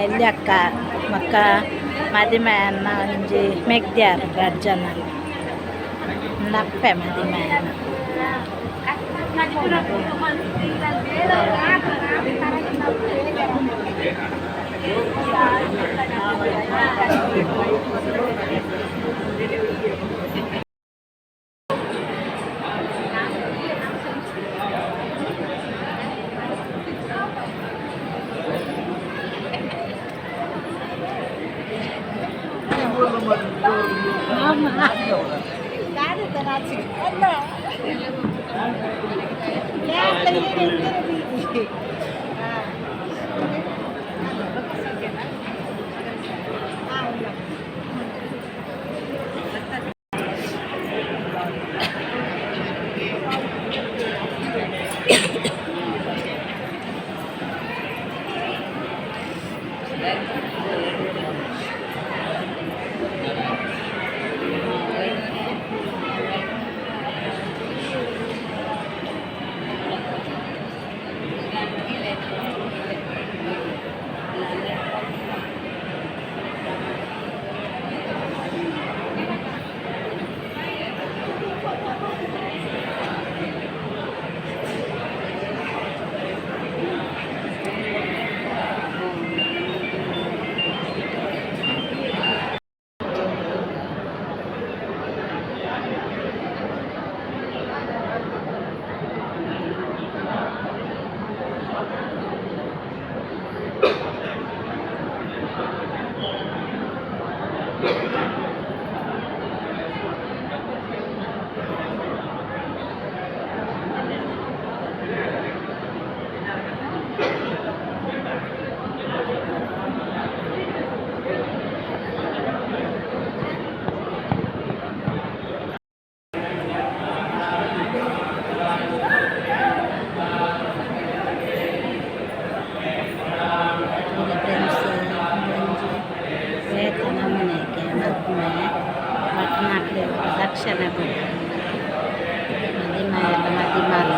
ಎಲ್ಯಕ್ಕ ಬೊಕ್ಕ ಮದಿಮಯನ ಒಂಜಿ ಮೆಗ್ದ್ಯಾರ್ ರಡ್ಡ್ ಜನಲ ಉಂದು ಅಪ್ಪೆ ಮದಿಮಯನ. ಫ್ರೆಂಡ್ಸ್, ಒಂಜಿ ಬೇತೆ ನಮೂನೆಗೆ ಮದ್ಮೆ ಭಟ್ನಕ್ಲೆಗ್ ದಕ್ಷಿಣೆ ಕೊರ್ಪೆರ್. ಮದಿಮಾಯೆಲ ಮದಿಮಾಲ್.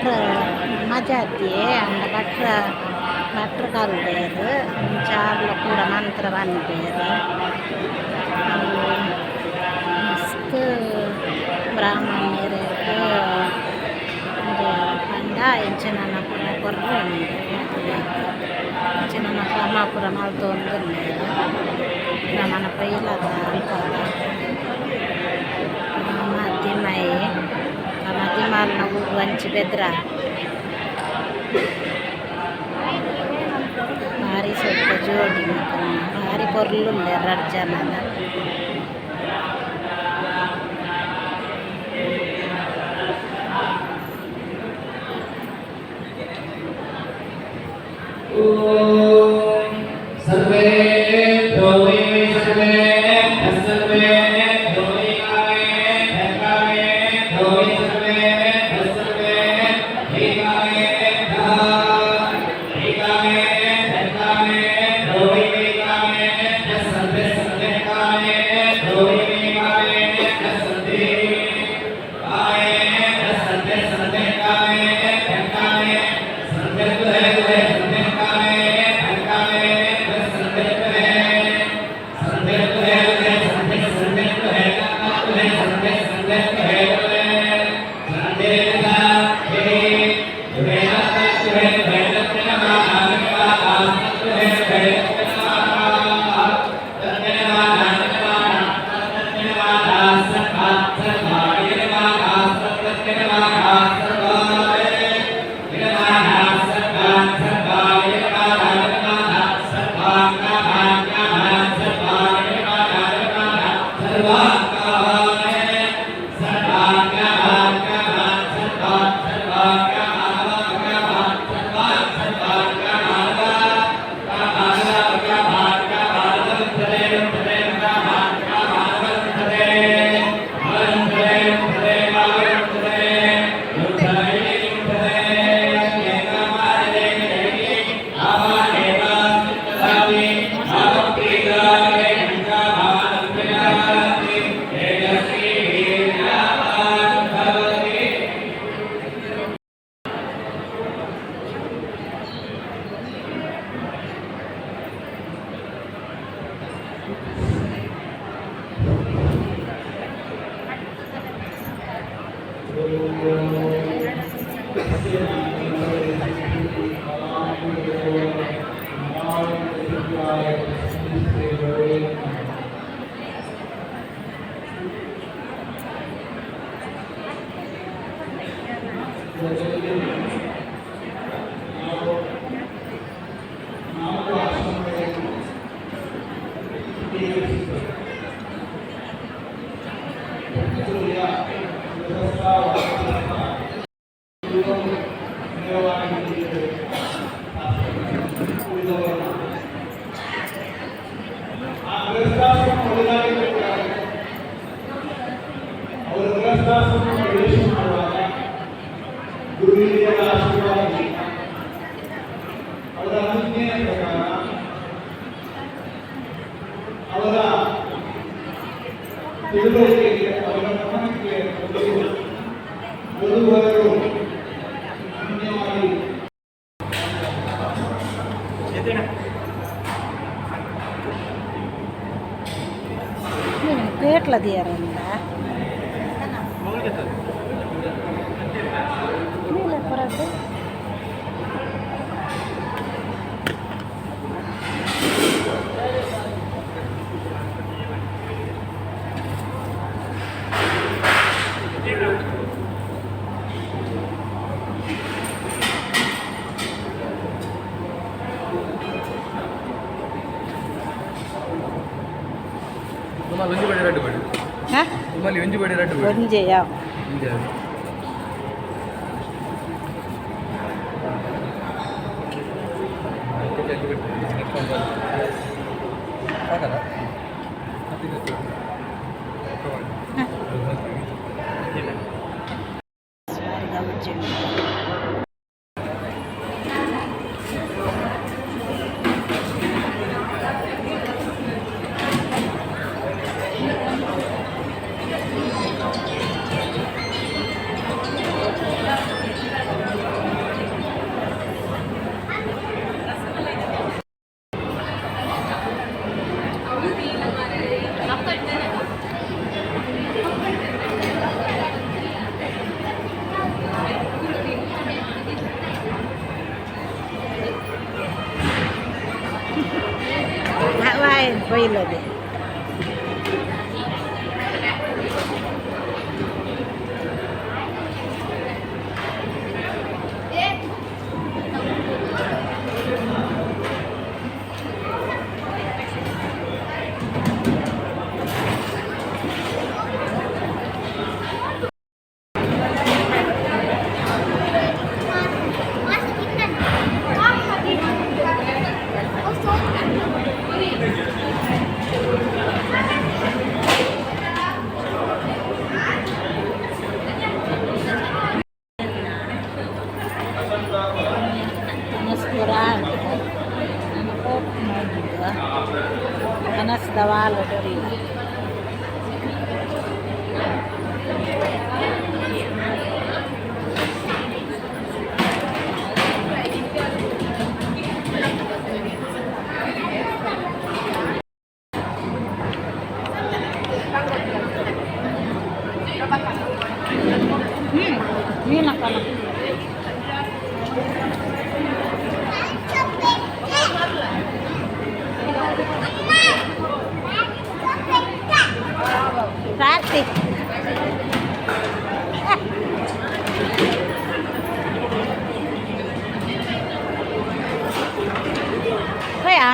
ಭಟ್ರ್ ಮಜಾತಿಯೆ ಆಂಡ ಭಟ್ರ ಭಟ್ರ್ ಕಲ್ದೇರ್ ಅಂಚ ಆರ್ಲ ಪೂರ ಮಂತ್ರ ಪನ್ಪೆರ್ ಮಸ್ತ್ ಬ್ರಾಹ್ಮಣೆರೆಗ್ ಉಂದು ಪಂಡ ಎಂಚಿನ ಪೂರ ಕೊರ್ರೆ ಉಂಡು ಮದುಮೆಗ್ ಇಂಚಿನ ಕ್ರಮ ಪೂರ ಮಲ್ತೊಂದುಲ್ಲೆರ್ ನಮನ ಇಲ್ಲದ ಅಲ್ಪದ ಮದಿಮಯೆ ಮದಿಮಾಲ್ನ ಊರು ಅಂಚಿ ಬೆದ್ರ. ಬಾರಿ ಶೋಕುದ ಜೋಡಿ ಮೊಕಲ್ನ ಬಾರಿ ಪೊರ್ಲು ಉಲ್ಲೆರ್ ರಡ್ಡ್ ಜನಲ. सर्वेभ्यो वै वै सर्वेभ्यः सर्वेभ्यो वै कामेभ्यः कामेभ्यो वै सर्वेभ्यः सर्वेभ्यै कामेभ्यः वै कामेभ्यः कामेभ्यो वै वै कामेभ्यः सर्वे सर्वे कामेभ्यो वै वै कामेभ्यः सर्वे कामेभ्यः सर्वे सर्वे कामेभ्यः कामे सर्वे दुहे दुहे सर्वे कामेभ्यः कामेभ्यः सर्वे दुहे सर्वे दुहे दुहे सर्वे सर्वे दुहे दुहे सर्वे सर्वे दुहे दुहे सर्वे दुहे दुहे दुहे दुहे दुहे दुहे ಅವರು ಗೃಹಸ್ಥಾಶ್ರಮ ಪ್ರವೇಶ ಮಾಡುವಾಗ ಗುರು ಹಿರಿಯರ ಆಶೀರ್ವಾದದಿಂದ, ಅವರ ಅನುಜ್ಞೆಯ ಪ್ರಕಾರ, ಅವರ ತಿಳುವಳಿಕೆಗೆ, ಅವರ ಗಮನಕ್ಕೆ ಒಂದು ವಧುವರರು ಅನ್ಯವಾಗಿ ಪ್ಲೇಟ್ಲ ದೀಯರಂದ ಪರಕು. ರುಮಾಲ್ ಒಂಜಿ ಬಡಿ ರಡ್ಡು ಬಡಿ? ಹಾ? ರುಮಾಲಿ ಒಂಜಿ ಬಡಿ ರಡ್ಡು ಬಡಿ? ಒಂಜೆ ಯಾವ. ಒಂಜಿ. ಸಾಕಲ್ಲ? ಬಾರಿ ಗೌಜಿ ಉಂಟು. ಬೈಲದೆ. ಪೂರ ಕನಸ್ದ ವಾಲ್ ಡೊರಿಲ್ಲ. ಹ್ಞೂ ಮೀನಕ್ಕಲ್ಲ. ಕಾರ್ತಿಕ್. ಹೋಯಾ.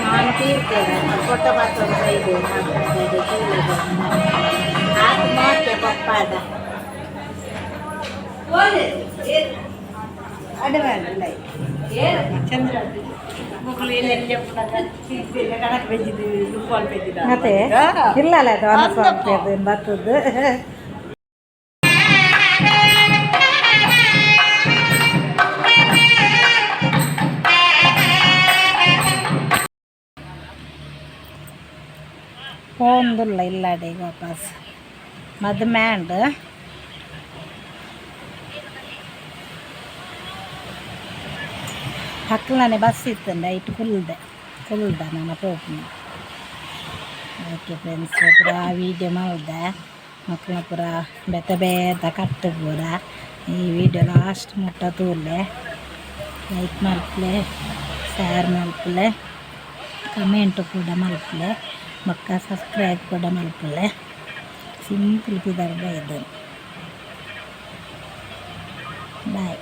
ನಾನು ತೀರ್ತೇನೆ ಫೋಟೋ ಮಾತ್ರ ಇದೆ. ಆತು ಮಾತೆ ಪಪ್ಪಾದ. ಮತ್ತೆ ಇಲ್ಲ ಅಲ್ಲ, ಅದು ಅನಸ್ವಾಗ್ತದೆ ಬರ್ತದ್ದು. ಪೋಂದುಲ್ಲ ಇಲ್ಲಾಡೆ ವಾಪಸ್ ಮದ್ಮೆ ಅಂಡ್ ಹಕ್ಲನೆ ಬಸ್ ಇತ್ತಂಡೆ ಐಟ್ ಕುಲ್ದೆ ಕುಲ್ದ ನನ್ನ ಪೋಪುನ. ಓಕೆ ಫ್ರೆಂಡ್ಸ್, ಪೂರ ವೀಡಿಯೋ ಮಲ್ದೆ. ಮಕ್ಕಳ ಪೂರ ಬೇತೆ ಬೇತೆ ಕಟ್ಟು ಪೂರ. ಈ ವಿಡಿಯೋ ಲಾಸ್ಟ್ ಮುಟ್ಟ ತೂಲೆ, ಲೈಕ್ ಮಲ್ಪಲೆ, ಶೇರ್ ಮಲ್ಪಲೆ, ಕಮೆಂಟ್ ಕೂಡ ಮಲ್ಪಲೆ. ಬೊಕ್ಕ ಸಬ್ಸ್ಕ್ರೈಬ್ ಕೂಡ ಮಲ್ಪುಲೆ. ಸಿಂಪಲ್ ಪಿದರ್ ಬೈದು. ಬಾಯ್.